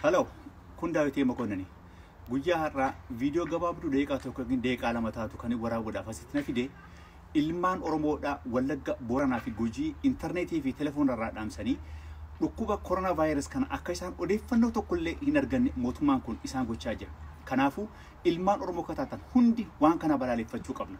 Hello, kun Daawitee Mokonnin. Guyyaa har'aa viidiyoo gabaabduu daqiiqaa 1 yookiin daqiiqaa 2 taatu kan waraabuudhaaf asitti na fide ilmaan Oromoodhaa Wallagga, Booranaa fi Gujii intarneetii fi telefoona irraa dhaamsanii dhukkuba koronaa vaayirus kana akka isaan odeeffannoo tokkollee hin arganne mootummaan kun isaan gochaa jira. Kanaafuu ilmaan Oromoo akka taatan hundi waan kana balaaleffachuu qabna.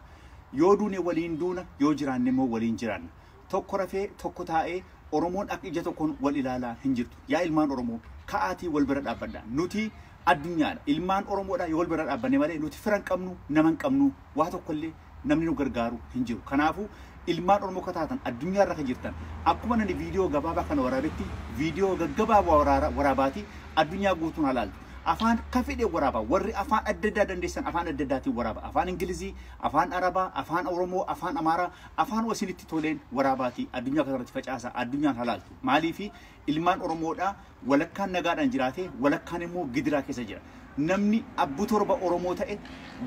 Yoo duune waliin duuna, yoo jiraanne immoo waliin jiraanna. Tokko rafee tokko taa'ee Oromoon akka ija tokkoon wal ilaalaa hin jirtu. Yaa ilmaan Oromoo, ka'aatii wal bira dhaabbadha. Nuti addunyaadha. Ilmaan Oromoodha yoo wal bira dhaabbanne malee nuti fira hin qabnu, nama hin qabnu, waa tokkollee namni nu gargaaru hin jiru. Kanaafuu ilmaan Oromoo akka taatan addunyaarra kan jirtan akkuma nani viidiyoo gabaabaa kana waraabetti viidiyoo gaggabaabaa waraabaati addunyaa guutuun halaaltu. Afaan ka fedhe waraaba. Warri afaan adda addaa dandeessan afaan adda addaatiin waraaba. Afaan Ingilizii, afaan Arabaa, afaan Oromoo, afaan Amaaraa, afaan isinitti toleen waraabaati addunyaa kanarratti facaasa, addunyaan halaaltu. Maaliifi ilmaan Oromoodhaa walakkaan nagaadhaan jiraate walakkaan immoo gidiraa keessa jira. Namni abbuu torba Oromoo ta'e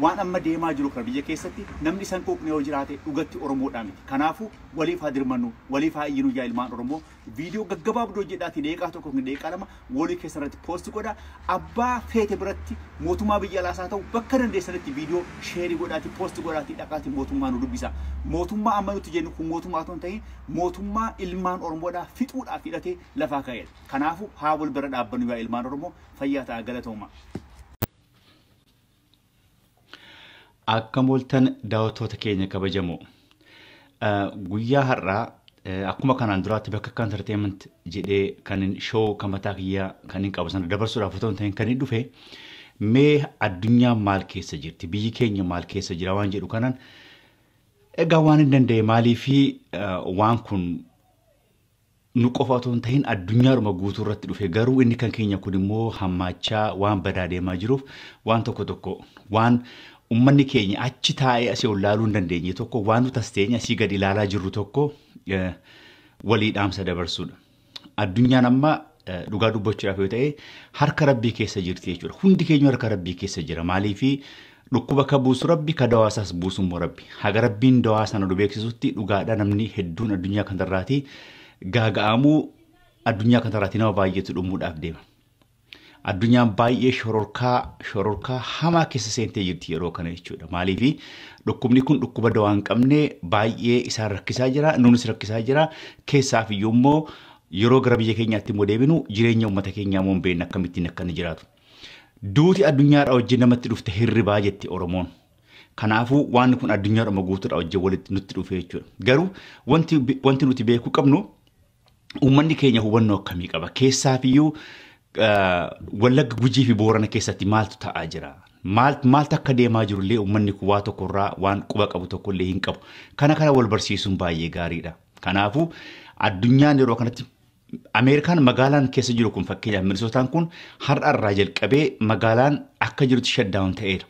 waan amma deemaa jiru kana biyya keessatti namni isaan quuqne yoo jiraate dhugatti Oromoodhaa miti. Kanaafuu waliif haa dirmannu, waliif haa iyyinu yaa ilmaan Oromoo. Viidiyoo gaggabaabduu hojjedhaatii daqiiqaa 1 yookiin daqiiqaa 2 walii keessa irratti poost godha. Abbaa feete biratti mootummaa biyya alaas haa ta'u bakka dandeessanitti viidiyoo sheerii godhaatii poost godhaatii dhaqaatii mootummaa nu dubbisa. Mootummaa amma nuti jennu kun mootummaa otoo hin ta'in mootummaa ilmaan Oromoodhaa fixuudhaaf hidhatee lafaa ka'edha. Kanaafuu haa wal bira dhaabbannu yaa ilmaan Oromoo, fayyaa ta'a, galatooma. Akkam ooltan daawwattoota keenya kabajamoo. Guyyaa har'aa akkuma kanaan duraatti bakka akka entertainment jedhee kan show kan mataa kiyyaa kan hin qabu sana dabarsuudhaaf otoo hin ta'in kan hin dhufe mee addunyaan maal keessa jirti, biyyi keenya maal keessa jira waan jedhu kanaan egaa waan hin danda'e maaliifi waan kun nu qofa otoo hin ta'in addunyaadhuma guutuu irratti dhufe garuu inni kan keenya kun immoo hammaachaa waan badaa deemaa jiruuf waan tokko tokko waan ummanni keenya achi taa'ee asii ol laaluu hin dandeenye tokko waan nuti as teenye asii gadi ilaalaa jirru tokko walii dhaamsa dabarsuudha. Addunyaan amma dhugaa dubbachuudhaaf yoo ta'e harka rabbii keessa jirti jechuudha. Hundi keenya harka rabbii keessa jira. Maaliifi dhukkuba ka buusu rabbi, ka dawaa isaas buusu immoo rabbi. Haga rabbiin dawaa sana nu beeksisutti dhugaadha namni hedduun addunyaa kanarraatii gaaga'amuu addunyaa kanarraatii nama baay'eetu dhumuudhaaf deema. Addunyaan baay'ee shororkaa hamaa keessa seentee jirti yeroo kana jechuudha. Maaliifi dhukkubni kun dhukkuba dawaa hin qabne baay'ee isaan rakkisaa jira, nuunis rakkisaa jira. Keessaaf iyyuu immoo yeroo gara biyya keenyaatti immoo deebinu jireenya uummata keenyaa immoo hin beekne akkamittiin akka inni jiraatu. Duuti addunyaadhaa wajjin namatti dhufte hirribaa jetti Oromoon. Kanaafuu waan kun addunyaadhuma guutuudhaa wajjin walitti nutti dhufe jechuudha. Garuu wanti nuti beekuu qabnu uummanni keenya hubannoo akkamii qaba? Keessaaf iyyuu Wallagga, Gujii fi Boorana keessatti maaltu ta'aa jira? Maaltu akka deemaa jirullee uummanni kun waa tokkorraa waan quba qabu tokkollee hin qabu. Kana kana wal barsiisuun baay'ee gaariidha. Kanaafuu addunyaan yeroo kanatti Ameerikaan magaalaan keessa jiru kun fakkeenyaaf Minisootaan kun har'a irraa jalqabee magaalaan akka jirutti shutdown ta'eera.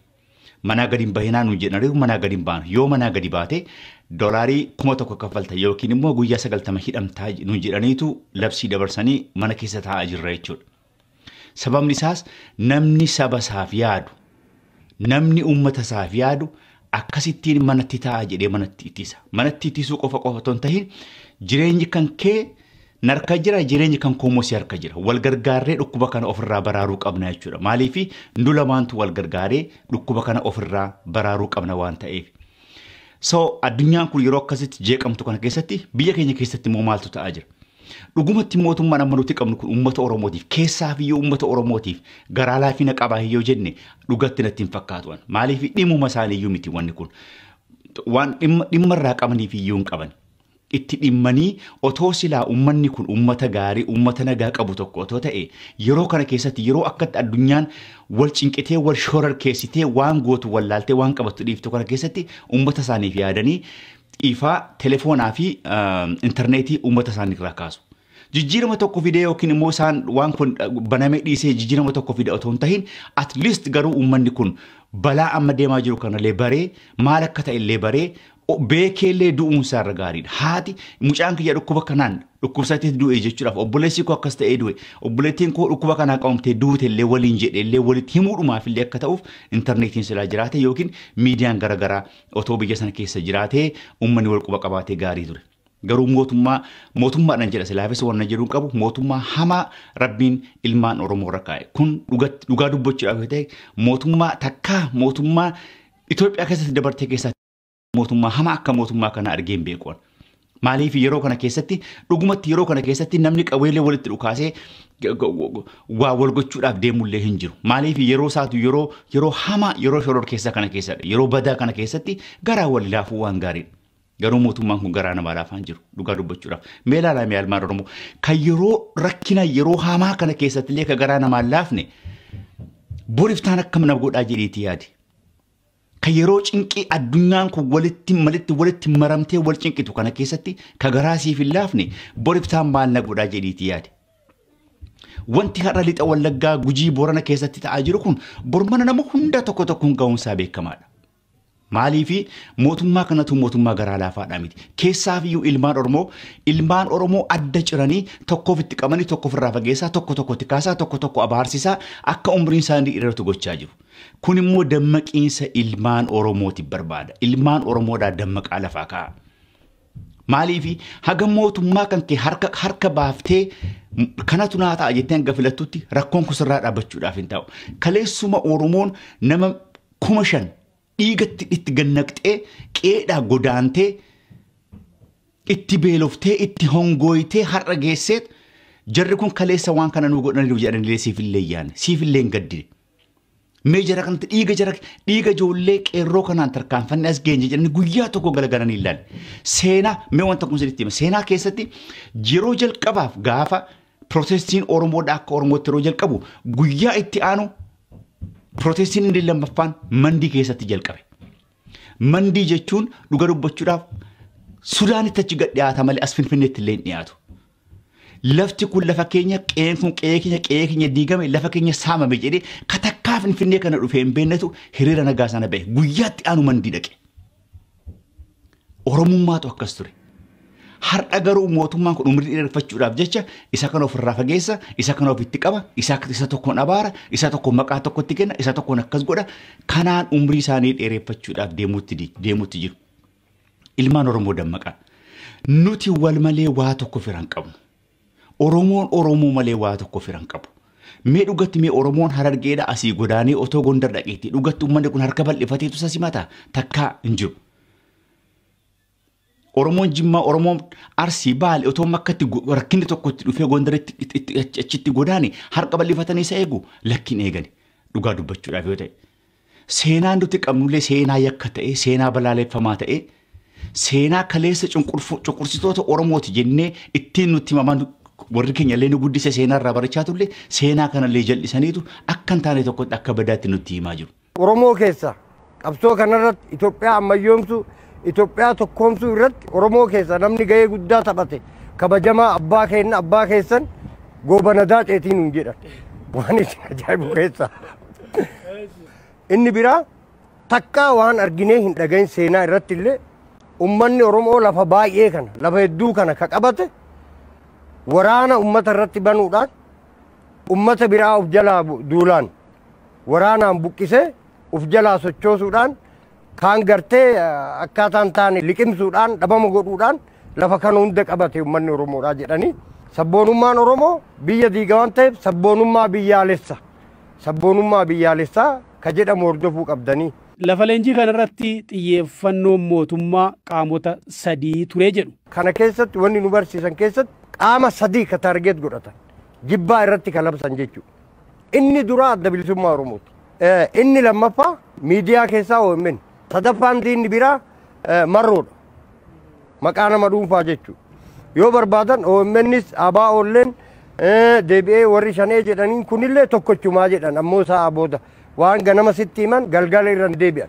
Manaa gadi hin bahinaa nuun jedhaniiru, manaa gadi hin baanu. Yoo manaa gadi baate $1,000 kaffalta yookiin immoo guyyaa 90 hidhamtaa nuun jedhaniitu labsii dabarsanii mana keessa taa'aa jirra jechuudha. Sababni isaas namni saba isaaf yaadu, namni uummata isaaf yaadu akkasittiin manatti taa'a jedhee manatti ittisa. Manatti ittisuu qofa qofa otoo hin tahin jireenyi kan kee narka jira, jireenyi kan koo immoo si harka jira. Wal gargaarree dhukkuba kana ofirraa baraaruu qabna jechuudha. Maaliifi nu lamaantu wal gargaaree dhukkuba kana ofirraa baraaruu qabna waan ta'eef. So addunyaan kun yeroo akkasitti jeeqamtu kana keessatti biyya keenya keessatti immoo maaltu ta'aa jira? Dhugumatti mootummaan amma nuti qabnu kun uummata Oromootiif keessaaf iyyuu uummata Oromootiif garaa laafina qabaa yoo jenne dhugatti natti hin fakkaatu. Maaliif dhimmuma isaanii iyyuu miti wanni kun. Waan dhimma irraa qabaniif iyyuu hin qaban. Itti dhimmanii otoo silaa uummanni kun uummata gaarii, uummata nagaa qabu tokko otoo ta'e yeroo kana keessatti yeroo akkatti addunyaan wal cinqitee wal shororkeessitee waan gootu wallaaltee waan qabattu dhiiftu kana keessatti uummata isaaniif yaadanii ifaa telefoonaa fi intarneetii uummata isaanii irraa kaasu. Jijjiirama tokko fidee yookiin immoo isaan waan kun banamee dhiisee jijjiirama tokko fide otoo hin tahin at least garuu uummanni kun balaa amma deemaa jiru kanallee baree maal akka ta'e illee baree beekeellee du'uun isaa irra gaariidha. Haati mucaan kiyya dhukkuba kanaan dhukkubsatee du'e jechuudhaaf obboleessi koo akkas ta'ee du'e obboleettiin koo dhukkuba kanaan qabamtee duute illee waliin jedhe illee walitti himuudhumaaf illee akka ta'uuf intarneetiin silaa jiraate yookiin miidiyaan garaagaraa otoo biyya sana keessa jiraatee uummanni wal quba qabaatee gaarii ture. Garuu mootummaadhaan jedha silaafis waan jedhu qabu mootummaa hamaa Rabbiin ilmaan Oromoo irra kaa'e. Kun dhugaa dubbachuudhaaf yoo ta'e mootummaa takkaa mootummaa Itoophiyaa keessatti dabartee keessatti mootummaa hamaa akka mootummaa kana argee hin beeku. Maaliif yeroo kana keessatti dhugumatti yeroo kana keessatti namni qawweelee walitti dhukaasee waa wal gochuudhaaf deemullee hin jiru. Maaliif yeroo isaatu yeroo hamaa yeroo shoror keessaa kana keessadha. Yeroo badaa kana keessatti garaa wal laafuu waan gaariidha. Garuu mootummaan kun garaa namaa laafaa hin jiru dhugaa dubbachuudhaaf. Mee ilaalaa mee ilmaan Oromoo kan yeroo rakkina yeroo hamaa kana keessatti illee kan garaa namaa laafne boriftaan akkam nama godhaa jedheetii yaadi. Kan yeroo cinqii addunyaan kun walitti malitti walitti maramtee wal cinqitu kana keessatti kan garaa siif hin laafne boriftaan maal na godhaa jedheetii yaadi. Wanti har'a lixa Wallaggaa Gujii Boorana keessatti ta'aa jiru kun bormana nama hunda tokko tokkoon ga'uunsaa beekamaadha. Maaliifi mootummaa kanatu mootummaa garaa laafaadha miti. Keessaafiyyuu ilmaan Oromoo adda ciranii tokkoof itti qabanii tokko ofirraa fageessaa tokko tokkotti kaasaa tokko tokko abaarsisaa akka umriin isaanii dheeratu gochaa jiru. Kun immoo dammaqiinsa ilmaan Oromootiif barbaada. Ilmaan Oromoodhaa dammaqaa lafaa kaa'a. Maaliifi haga mootummaa kan kee harka baaftee kanatu naa ta'a jettee hanga filattutti rakkoon kun sirraa dhaabbachuudhaaf hin ta'u. Kaleessuma Oromoon nama 5,000 dhiigatti itti gannaqxee qeedhaa godaantee itti beeloftee itti hongooytee har'a geesseet jarri kun kaleessa waan kana nu godhaniiru jedhanillee siifillee yaanne siifillee hin gaddine. Mee jara kanatti dhiiga ijoollee qeerroo kanaan tarkaanfanne as geenye jedhanii guyyaa tokko galagalanii ilaalle. Seenaa mee wanta kun sirriitti hima. Seenaa keessatti yeroo jalqabaaf gaafa protestiin Oromoodhaa akka Oromootti yeroo jalqabu guyyaa itti aanu protestiin inni lammaffaan Mandii keessatti jalqabe. Mandii jechuun dhuga dubbachuudhaaf Sudaanitti achi gad dhiyaata malee as Finfinneetti illee hin dhiyaatu. Lafti kun lafa keenya qe'een kun qe'ee keenya diigame lafa keenya saamame jedhee katakkaa Finfinnee kana dhufee hin beeknetu hiriira nagaa sana ba'e guyyaatti aanu Mandii dhaqe. Oromummaatu akkas ture. Har'a garuu mootummaan kun umrii dheereffachuudhaaf jecha isa kana ofirraa fageessa, isa kana ofitti qaba, isa tokkoon abaara, isa tokkoon maqaa tokkotti kenna, isa tokkoon akkas godha. Kanaan umrii isaanii dheereffachuudhaaf deemuutti jiru. Ilmaan Oromoo dammaqaa. Nuti wal malee waa tokko firan qabnu. Oromoon Oromoo malee waa tokko firan qabu. Mee dhugatti mee Oromoon Harargeedha asii godaanee otoo Gondar dhaqeetti dhugatti uummanni kun harka bal'ifateetu isa simata takkaa hin jiru. Oromoon Jimmaa, Oromoon Arsii, Baale otoo makkatti rakkinni tokkotti dhufee Gondaritti achitti godaane harka bal'ifatanii isa eegu lakkiin eegani. Dhugaa dubbachuudhaaf yoo ta'e. Seenaan nuti qabnullee seenaa yakka ta'e, seenaa balaaleffamaa ta'e, seenaa kaleessa cunqursitoota Oromooti jennee ittiin nutti himaman warri keenya illee nu guddise seenaa irraa barachaa turre seenaa kanallee jal'isaniitu akka hin taane tokkotti akka badaatti nutti himaa jiru. Oromoo keessa qabsoo kanarratti Itoophiyaa ammayyoomsuu Itoophiyaa tokkoomsuu irratti Oromoo keessa namni gahee guddaa taphate kabajamaa abbaa keenya abbaa keessan Goobana Daaceetiin nuun jedhan. Waan isin ajaa'ibu keessa. Inni biraa takkaa waan arginee hin dhagahin seenaa irratti illee uummanni Oromoo lafa baay'ee kana lafa hedduu kana ka qabate waraana uummata irratti banuudhaan uummata biraa of jalaa duulaan waraanaan buqqisee of jalaa sochoosuudhaan kaan gartee akkaataan taane liqimsuudhaan dhabama godhuudhaan lafa kana hunda qabate uummanni Oromoodhaa jedhanii sabboonummaan Oromoo biyya diiga waan ta'eef sabboonummaa biyyaalessaa ka jedhamu hordofuu qabdanii. Lafa leenjii kanarratti xiyyeeffannoon mootummaa qaamota sadii ture jedhu. Kana keessatti wanni nu barsiisan keessatti qaama sadii ka taargeet godhatan jibbaa irratti ka labsan jechuudha. Inni duraa adda bilisummaa Oromooti. Inni lammaffaa miidiyaa keessaa OMN. Sadaffaan diinni biraa marroodha. Maqaa nama dhuunfaa jechuudha. Yoo barbaadan OMNs ABO'lleen deebi'ee warri shanee jedhaniin kunillee tokkochumaa jedhan ammoo sa'a booda waan ganama sitti himan galgala irra hin deebi'an.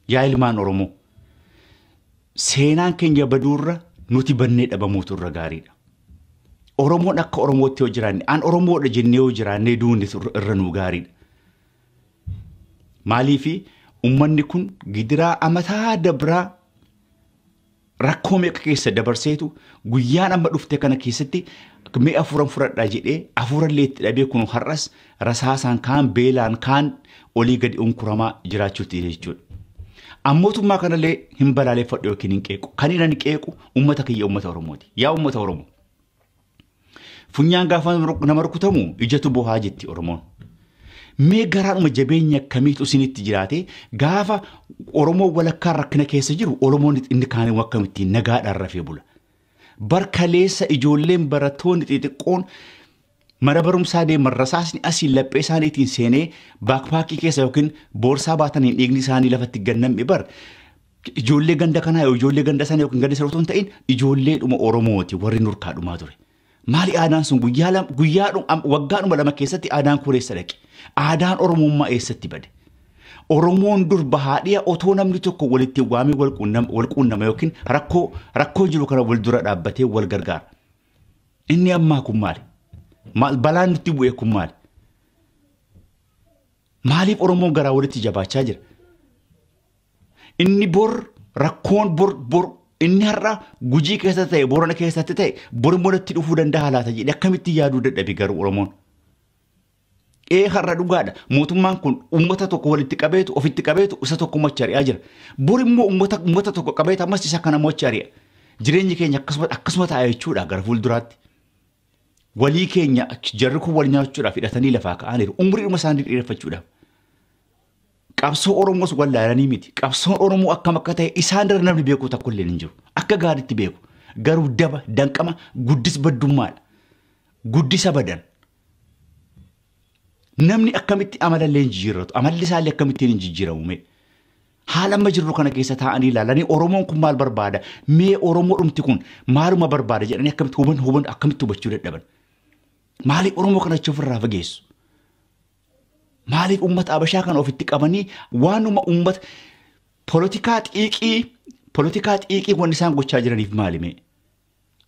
Yaa ilmaan Oromoo seenaan keenya baduurra nuti bannee dhabamuutu irra gaariidha. Oromoon akka Oromootti yoo jiraanne an Oromoodha jennee yoo jiraanne duunni irra nuu gaariidha. Maaliifi uummanni kun gidiraa amataa dabraa rakkoo meeqa keessa dabarseetu guyyaan amma dhufte kana keessatti mee afuran fudhadhaa jedhee afurallee itti dhabee kun har'as rasaasaan kaan beelaan kaan olii gadi unkuramaa jiraachuutti jechuudha. Mootummaa kanallee hin balaaleffadhu yookiin hin qeequ. Kan inni qeequ uummata kiyya uummata Oromooti. Yaa uummata Oromoo. Funyaan gaafa nama rukutamu ijatu bohaa jetti Oromoon. Mee garaadhuma jabeenya akkamiitu isinitti jiraate gaafa Oromoo walakkaan rakkina keessa jiru Oromoon inni kaanii akkamittiin nagaadhaan rafee bula. Barkaleessa ijoolleen barattoonni xixiqqoon mana barumsaa deeman rasaasni asiin laphee isaaniitiin seenee baakpaakii keessa yookiin boorsaa baataniin dhiigni isaanii lafatti gannam'e bar ijoollee ganda kanaa ijoollee ganda isaanii yookiin ganda isaanii otoo hin ta'in ijoolleedhuma Oromooti warri nurkaa dhumaa ture. Maali aadaan sun waggaadhuma lama keessatti aadaan kun eessa dhaqe? Aadaan Oromummaa eessatti bade? Oromoon dur bahaadhiya otoo namni tokko walitti waamee wal quunnama yookiin rakkoo jiru kana wal dura dhaabbatee wal gargaara. Inni ammaa kun maali? Balaan nutti bu'e kun maali? Maaliif Oromoon garaa walitti jabaachaa jira? Inni bor rakkoon bor inni har'a Gujii keessatti ta'e Boorana keessatti ta'e bor immoo natti dhufuu danda'a laata jedhee akkamitti yaaduu dadhabe garuu Oromoon? Har'a dhugaadha. Mootummaan kun uummata tokko walitti qabeetu ofitti qabeetu isa tokko mocha ari'aa jira. Bor immoo uummata tokko qabeetu ammas isa kana mocha ari'a. Jireenyi keenya akkasuma ta'a jechuudha gara fuulduraatti. Walii keenya jarri kun wal nyaachuudhaaf hidhatanii lafaa ka'aniiru. Umriidhuma isaanii dheereffachuudhaaf. Qabsoo Oromoos wallaalanii miti. Qabsoon Oromoo akkam akka ta'e isaan irra namni beeku tokko illee hin jiru. Akka gaariitti beeku. Garuu daba danqama guddis baddummaadha. Guddisa badan. Namni akkamitti amalallee hin jijjiirratu. Amalli isaallee akkamittiin hin jijjiiramu mee? Haala amma jirru kana keessa taa'anii ilaalanii Oromoon kun maal barbaada? Mee Oromoo dhumti kun maaluma barbaada jedhanii akkamitti huban akkamitti hubachuu dadhaban? Maaliif Oromoo kana achi ofirraa fageessu? Maaliif uummata Abashaa kana ofitti qabanii waanuma uummata polotikaa xiiqii wanni isaan gochaa jiraniif maali mee?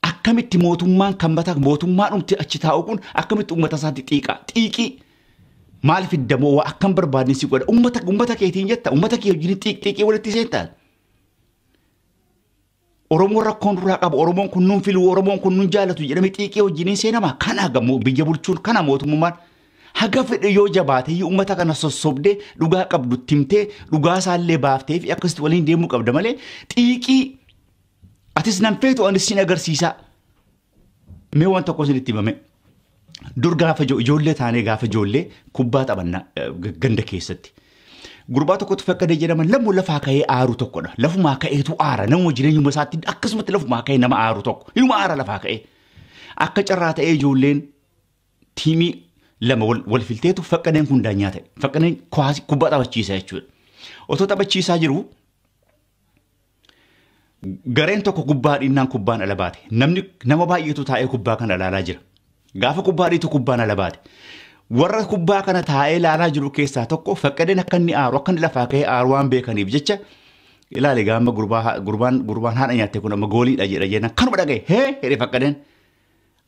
Akkamitti mootummaan kan mataa mootummaan dhumti achi taa'u kun akkamitti uummata isaatti xiiqii maal fiddamoo waa akkam barbaadni si godha uummata keetiin jetta uummata kee wajjin xiiqii walitti seentaa. Oromoon rakkoon duraa qaba Oromoon kun nuun filu Oromoon kun nuun jaalatu jedhamee xiiqii wajjin seenama kana gamoo biyya bulchuun kana mootummaan haga fedhe yoo jabaate uummata kana sossobdee dhugaa qabdu timtee dhugaa isaallee baaftee fi akkasitti waliin deemuu qabda malee xiiqii atis nan feetu anis sin agarsiisa. Mee waan tokko isinitti himame. Dur gaafa ijoollee taanee gaafa ijoollee kubbaa taphanna ganda keessatti. Gurbaa tokkotu fakkadee jedhama lamu lafaa ka'ee aaru tokkodha. Lafumaa ka'eetu aara nama jireenyuma isaatti akkasumatti lafumaa ka'ee nama aaru tokko. Inuma aara lafaa ka'ee. Akka carraa ta'ee ijoolleen tiimii lama wal filteetu fakkadeen kun daanyaa ta'e. Fakkadeen kubbaa taphachiisa jechuudha. Otoo taphachiisaa jiru gareen tokko kubbaa dhiinnaan kubbaan ala baate. Namni nama baay'eetu taa'ee kubbaa kana ilaalaa jira. Gaafa kubbaa dhiitu kubbaan ala baate. Warra kubbaa kana taa'ee ilaalaa jiru keessaa tokko fakkadeen akka inni aaru akka inni lafaa ka'ee aaru waan beekaniif jecha ilaali gaama gurbaan haadha nyaatte kun amma gooliidha jedha jennaan kanuma dhagaye hee jedhee fakkadeen.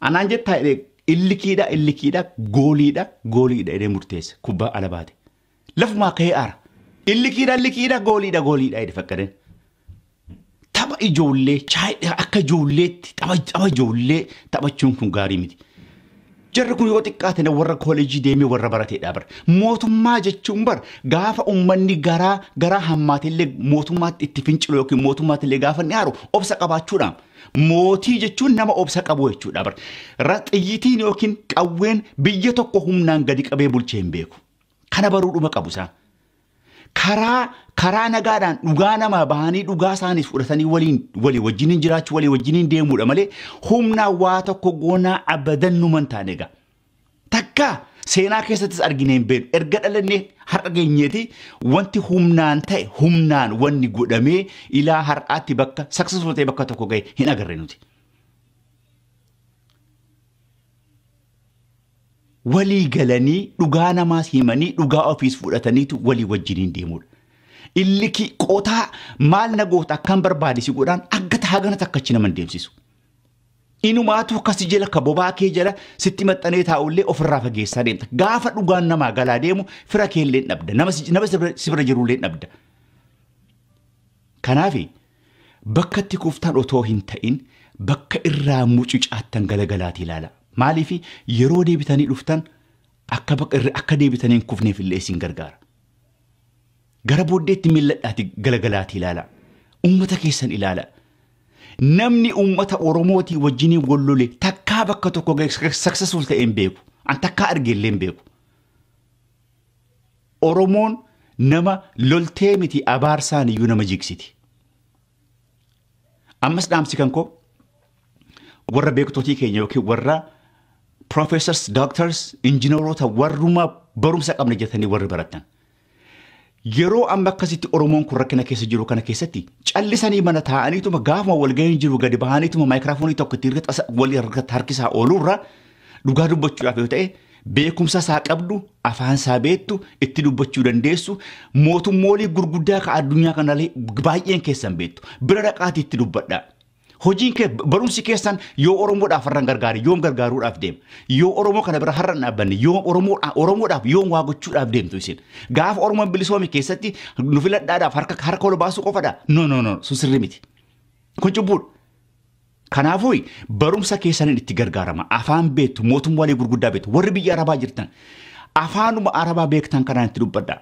Anaan jettaa jedhee illikiidha gooliidha jedhee murteesse kubbaa ala baate. Lafumaa ka'ee aara. Illikiidha gooliidha jedhee fakkadeen. Tapha ijoollee akka ijoolleetti tapha ijoollee taphachuun kun gaarii miti. Jarri kun yoo xiqqaate warra kooleejii deemee warra barateedha bara. Mootummaa jechuun bara gaafa uummanni garaa hammaatillee mootummaatti itti fincilu yookiin mootummaattillee gaafa inni aaru obsa qabaachuudhaan. Mootii jechuun nama obsa qabu jechuudha bara. Xiyyitiin yookiin qawween biyya tokko humnaan gadi qabee bulchee hin beeku. Kana baruudhuma qabu isaan. Karaa nagaadhaan dhugaa namaa bahanii dhugaa isaaniis fudhatanii walii wajjiniin jiraachuu walii wajjiniin deemuudha malee humnaan waa tokko goonaa abadan numan taane egaa. Takka seenaa keessattis arginee hin beeknu erga dhalannee har'a geenyeeti wanti humnaan ta'e humnaan wanni godhamee ilaa har'aatti bakka successful ta'e bakka tokko ga'e hin agarre nuti. Walii galanii dhugaa namaas himanii dhugaa ofiis fudhataniitu walii wajjiniin deemuudha. Illiki qotaa maal na goota akkam barbaade si godhaan akka hagana takka achi nama deemsisu. Inumaatu akkasi jala ka bobaa kee jala sitti maxxanee taa'ullee ofirraa fageessaa deemta. Gaafa dhugaan namaa galaa deemu fira keellee hin dhabda. Nama si bira jirullee hin dhabda. Kanaaf bakka itti kuuftan otoo hin ta'in bakka irraa mucucaattan galagalaatii ilaala. Maaliif yeroo deebitanii dhuftan akka deebitanii hin kufneef illee isin gargaara. Gara booddeetti milladhaati galagalaati ilaala. Uummata keessan ilaala. Namni uummata Oromootii wajjiniin wal lole takkaa bakka tokko successful ta'e hin beeku. An takkaa arge illee hin beeku. Oromoon nama loltee miti abaarsaan iyyuu nama jigsiti. Ammas dhaamsi kan koo warra beektotii keenya yookiin warra professors, doctors, injiinaroota warruma barumsa qabna jettanii warri baratan. Yeroo amma akkasitti Oromoon kun rakkina keessa jiru kana keessatti callisanii mana taa'aniituma gaafuma walga'iin jiru gadi bahaniituma maayikiraafoonii tokko itti wal harkisaa ooluurra dhugaa dubbachuudhaaf yoo ta'e beekumsa isaa qabdu, afaan isaa beektu, itti dubbachuu dandeessu, mootummoolee gurguddaa ka addunyaa kanallee baay'een keessan beektu. Bira dhaqaatii itti dubbadhaa. Hojiin kee barumsi keessan yoo Oromoodhaaf har'an gargaare yoom gargaaruudhaaf deema. Yoo Oromoo kana bira har'an dhaabbanne yoom Oromoodhaaf yoom waa gochuudhaaf deemtu isin. Gaafa Oromoon bilisoome keessatti nu filadhaadhaaf harka ol baasuu qofadha. No no no sun sirrii miti. Kun cubbuudha. Kanaafuu barumsa keessaniin itti gargaarama. Afaan beektu, mootummaalee gurguddaa beektu, warri biyya Arabaa jirtan afaanuma Arabaa beektan kanaan itti dubbadhaa.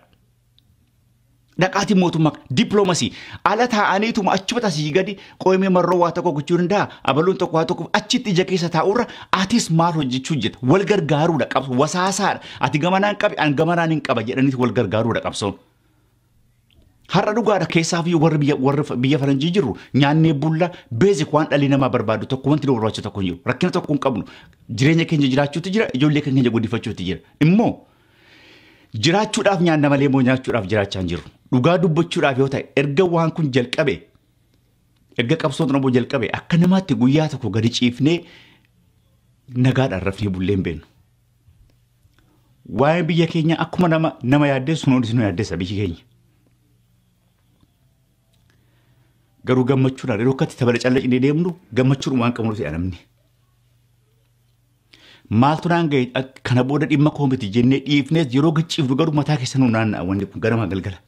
Dhaqaatii mootummaa dippiloomasii ala taa'aniituma achuma asii gadi qoomee marroo waa tokko gochuu danda'a. Abaluun tokko waa tokko achitti ija keessa taa'urra atis maal hojjechuu jetta wal gargaaruudha qabso wasaasaadha. Ati gamanaan qabi an gamanaan hin qaba jedhaniiti wal gargaaruudha qabsoon. Har'a dhugaadha keessaaf warri biyya faranjii jirru nyaannee bulla beezik waan dhalli namaa barbaadu tokko wanti nu barbaachisu tokko hin jiru. Rakkina tokko hin qabnu. Jireenya keenya jiraachuutu jira, ijoollee keenya guddifachuutu jira. Immoo jiraachuudhaaf nyaanna malee immoo nyaachuudhaaf jiraachaa hin jirru. Dhugaa dubbachuudhaaf yoo ta'e erga waan kun jalqabe erga qabsoon Oromoo jalqabe akka namaatti guyyaa tokko gadi ciifnee nagaadhaan rafnee bullee hin beeknu. Waa'ee biyya keenya akkuma nama yaaddeessu nuunis nu yaaddeessa biyyi keenya. Garuu gammachuudhaan yeroo akkatti tabala callaqnee deemnu gammachuun waan qabnu ta'e namni. Maaltu naan ga'e kana booda dhimma koo miti jennee dhiifnees yeroo gachiifnu garuu mataa keessa nu naanna'a wanni kun ganama galgala.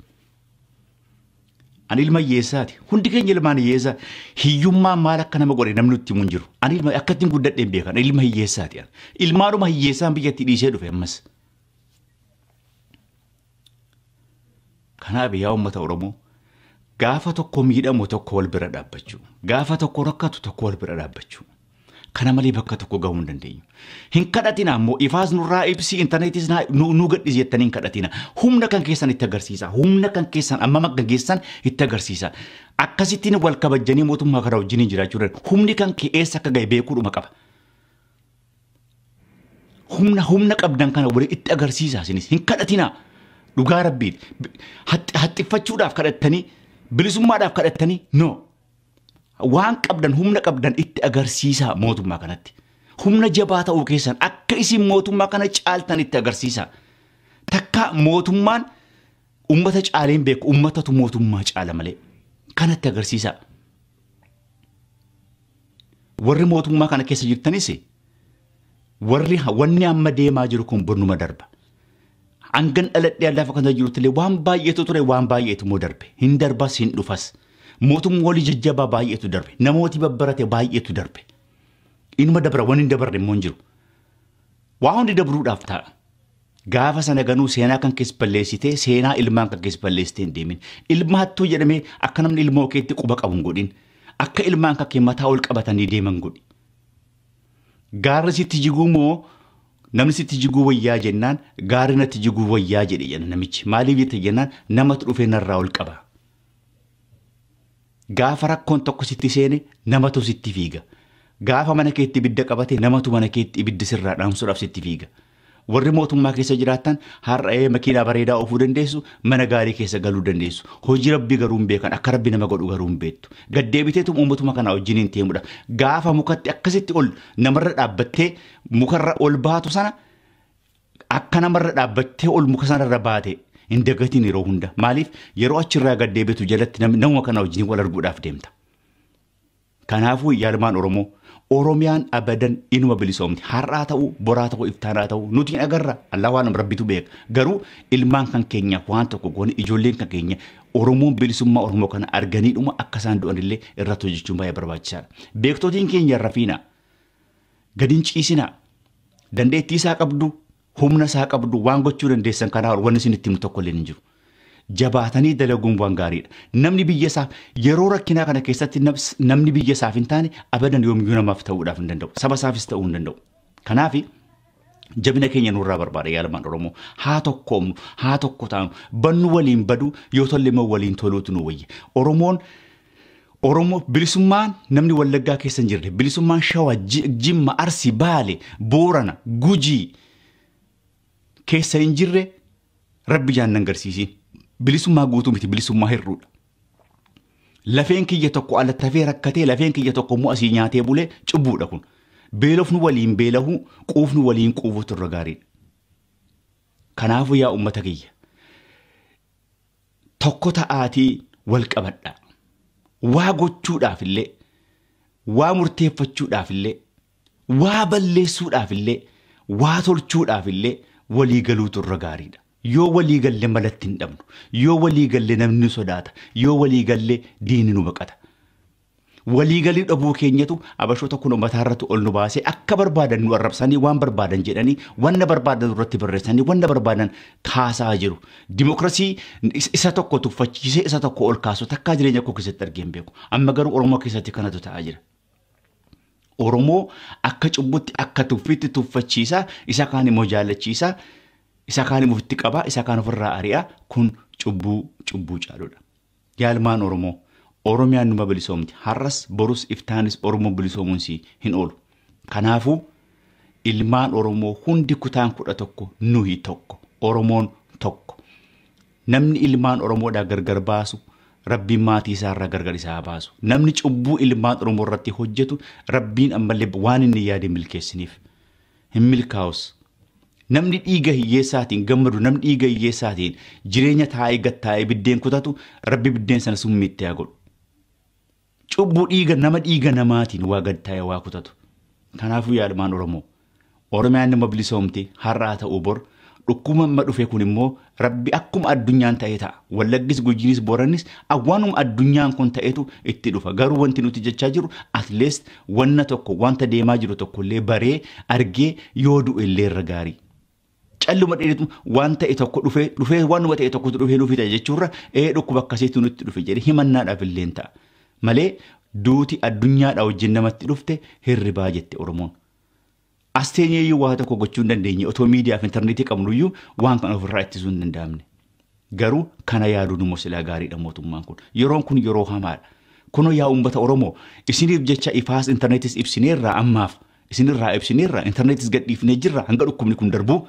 Ani ilma hiyyeessaati. Hundi keenya ilmaan hiyyeessaa. Hiyyummaa maal akka nama godhe namni nutti himu hin jiru. Ani ilma akkattiin guddadhee hin beekan. Ilma hiyyeessaati. Ilmaanuma hiyyeessaan biyyatti dhiisee dhufe ammas. Kanaaf yaa uummata Oromoo gaafa tokko miidhamu tokko wal bira dhaabbachuu. Gaafa tokko rakkatu tokko wal bira dhaabbachuu. Kana malee bakka tokko gahuu hin dandeenyu. Hin kadhatina ammoo ifaas nurraa ibsi intarneetis nu gadhiisi jettanii hin kadhatina. Humna kan keessan itti agarsiisa. Humna kan keessan amma kan keessan itti agarsiisa. Akkasittiin wal kabajanii mootummaa kana wajjin jiraachuu danda'u. Humni kan kee eessa akka gahe beekuudhuma qaba. Humna qabdan kana walii itti agarsiisa isinis hin kadhatina. Dhugaa rabbiin haxxiffachuudhaaf kadhattanii bilisummaadhaaf kadhattanii no. Waan qabdan humna qabdan itti agarsiisaa mootummaa kanatti. Humna jabaa ta'uu keessan akka isin mootummaa kana caaltan itti agarsiisaa. Takka mootummaan uummata caalee hin beeku, uummatatu mootummaa caala malee. Kanatti agarsiisaa. Warri mootummaa kana keessa jirtanis warri wanni amma deemaa jiru kun burnuma darba. Hangan dhaladhee lafa kana jirutti illee waan baay'eetu ture waan baay'eetu immoo darbe. Hin darbas hin dhufas. Mootummaa walii jajjabaa baay'eetu darbe. Namooti babbarate baay'eetu darbe. Inuma dabra waan hin dabarre immoo hin jiru. Waa hundi dabruudhaaf ta'a. Gaafa sana ganuu seenaa kan keessa balleessitee seenaa ilmaan kan keessa balleessitee hin deemin. Ilma hattuu jedhamee akka namni ilmoo keetti quba qabu hin godhin. Akka ilmaan kan kee mataa ol qabatanii deeman godhi. Gaarri sitti jiguu moo namni sitti jiguu wayyaa jennaan gaarri natti jiguu wayyaa jedhe jenna namichi. Maaliif jette jennaan namatu dhufee narraa ol qaba. Gaafa rakkoon tokko sitti seene namatu sitti fiiga. Gaafa mana keetti ibidda qabate namatu mana keetti ibidda sirraa dhaamsuudhaaf sitti fiiga. Warri mootummaa keessa jiraatan har'ee makiinaa bareedaa oofuu dandeessu, mana gaarii keessa galuu dandeessu. Hojii rabbii garuu hin beekan, akka rabbi nama godhu garuu hin beektu. Gaddeebiteetu uummatuma kana wajjin hin deemudha. Gaafa mukatti akkasitti ol namarra dhaabbattee mukarra ol baatu sana akka namarra dhaabbattee ol muka sanarra baate hin dagatiin yeroo hunda. Maaliif yeroo achirraa gaddeebitu jalatti nama kana wajjin wal arguudhaaf deemta. Kanaafuu yaalmaan Oromoo Oromiyaan abadan inuma bilisoomti. Har'aa ta'uu, boraa ta'uu, iftaanaa ta'uu nuti hin agarra. Allah waan rabbitu beeka. Garuu ilmaan kan keenyaaf waan tokko goone ijoolleen kan keenya Oromoon bilisummaa Oromoo kana arganiidhuma akka isaan du'anillee irratti hojjechuun baay'ee barbaachisaadha. Beektotiin keenya rafiina. Gadi hin ciisinaa. Dandeettii isaa qabdu, humna isaa qabdu, waan gochuu dandeessan kanaa wanni isin itti himu tokko illee hin jiru. Jabaatanii dalaguun waan gaariidha. Namni biyya isaaf yeroo rakkinaa kana keessatti namni biyya isaaf hin taane abadan yoomiyyuu namaaf ta'uudhaaf hin danda'u. Saba isaafis ta'uu hin danda'u. Kanaaf jabina keenya nurraa barbaada yaa ilmaan Oromoo. Haa tokkoomnu, haa tokko taanu, bannu waliin badu yoo tolle immoo waliin toluutu nu wayya. Oromoon Oromoo bilisummaan namni Wallaggaa keessa hin jirre, bilisummaan Shawaa, Jimma, Arsii, Baale, Boorana, Gujii keessa hin jirre Rabbi jaan agarsiisi. Bilisummaa guutuu miti, bilisummaa hir'uudha. Lafeen kiyya tokko alatti hafee rakkatee lafeen kiyya tokko immoo asii nyaatee bulee cubbuudha kun. Beelofnu waliin beelahuu, quufnu waliin quufuutu irra gaariidha. Kanaafuu yaa uummata kiyya tokko ta'aatii wal qabadhaa. Waa gochuudhaaf illee, waa murteeffachuudhaaf illee, waa balleessuudhaaf illee, waa tolchuudhaaf illee walii galuutu irra gaariidha. Yoo walii galle malatti hin dhabnu, yoo walii galle namni nu sodaata, yoo walii galle diinni nu baqata. Walii galii dhabuu keenyatu abashoota kun mataarratti ol nu baasee akka barbaadan nu arrabsanii waan barbaadan jedhanii wanna barbaadan irratti barreessanii wanna barbaadan kaasaa jiru. Dimookiraasii isa tokko tuffachiisee isa tokko ol kaasu takkaa jireenya koo keessatti argee hin beeku. Amma garuu Oromoo keessatti kanatu ta'aa jira. Oromoo akka cubbutti akka tuffiitti tuffachiisaa, isa kaan immoo jaallachiisaa, isa kaan immoo ofitti qabaa, isa kaan ofirraa ari'aa kun cubbuu cubbuu caaludha. Yaa ilmaan Oromoo, Oromiyaan numa bilisoomti. Har'as borus iftaanis Oromoo bilisoomuun hin oolu. Kanaafuu ilmaan Oromoo hundi kutaan 11 nuyi tokko. Oromoon tokko. Namni ilmaan Oromoodhaa gargar baasu Rabbiin maatii isaarraa gargar isaa baasu. Namni cubbuu ilmaan Oromoo irratti hojjetu Rabbiin ammallee waan inni yaade milkeessiniif. Hin milkaa'us. Namni dhiiga hiyyeessaatiin gammadu, namni dhiiga hiyyeessaatiin jireenya taa'ee gad taa'ee biddeen kutatu Rabbi biddeen sana summiitti haa godhu. Cubbuu dhiiga nama dhiiga namaatiin waa gad taa'ee waa kutatu. Kanaafuu yaa ilmaan Oromoo, Oromiyaan nama bilisoomti har'aa ta'uu bor dhukkuma amma dhufe kun immoo Rabbi akkuma addunyaan ta'e ta'a. Wallaggis, Gujiinis, Boorannis waanuma addunyaan kun ta'etu itti dhufa. Garuu wanti nuti jechaa jiru at least wanna tokko wanta deemaa jiru tokko illee baree argee yoo du'e illee irra gaarii. Calluma dheeritu waan ta'e tokko dhufee dhufee waanuma ta'e tokkotu dhufee nuuf ta'e jechuurra dhukkuba akkasiitu nutti dhufe jedhee himannaadhaaf illee ta'a. Malee duuti addunyaadhaa wajjin namatti dhufte hirribaa jette Oromoon. As teenyeeyyuu waa tokko gochuu hin dandeenye otoo miidiyaa fi intarneetii qabnuyyuu waan kana ofirraa ittisuu hin danda'amne. Garuu kana yaaduun immoo silaa gaariidha mootummaan kun. Yeroon kun yeroo hamaadha. Kunoo yaa uummata Oromoo isiniif jecha ifaas intarneetis ibsineerraa ammaaf isinirraa ibsineerraa intarneetis gadhiifnee jirra hanga dhukkubni kun darbu.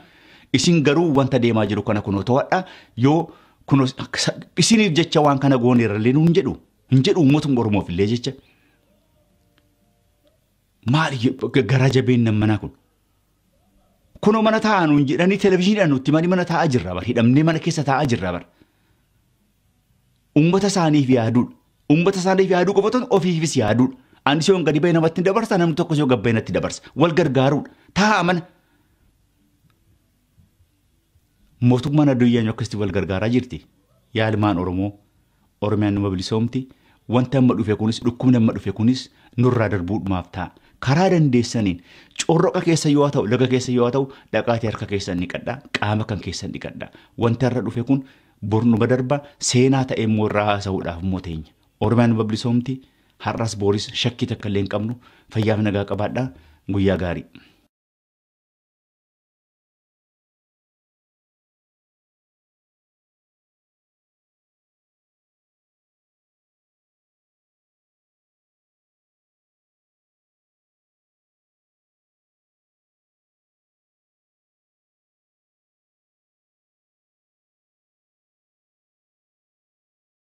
Isin garuu wanta deemaa jiru kana kunoo to'adha yoo kunoo isiniif jecha waan kana gooneerra illee nuun jedhu hin jedhu uummatuma Oromoof illee jecha. Maali garaa jabeen manaa kun? Kunoo mana taa'aa nuun jedhanii televizyiiniidhaan nutti himanii mana taa'aa jirra bar hidhamnee mana keessa taa'aa jirra bar. Uummata isaaniif yaaduudha. Uummata isaaniif yaaduu qofa otoo ofiifis yaaduudha. Ani si yoon gadi bahee namatti dabarsa namni tokko si yoo gad bahee natti dabarsa. Wal gargaaruudha. Taa'aa mana. Mootummaan addunyaa akkasitti wal gargaaraa jirti. Yaa ilmaan Oromoo, Oromiyaan numa bilisoomti. Wanta amma dhufe kunis dhukkubni amma dhufe kunis nurraa darbuudhumaaf ta'a. Karaa dandeessaniin corroqa keessa yoo ta'u laga keessa yoo ta'u dhaqaatii harka keessan dhiqadhaa qaama kan keessan dhiqadhaa. Wanta irra dhufe kun bornuma darba seenaa ta'e immoo irraa haasa'uudhaaf immoo teenya. Oromiyaan numa bilisoomti. Har'as booris shakkii takka illee hin qabnu. Fayyaaf nagaa qabaadhaa. Guyyaa gaarii.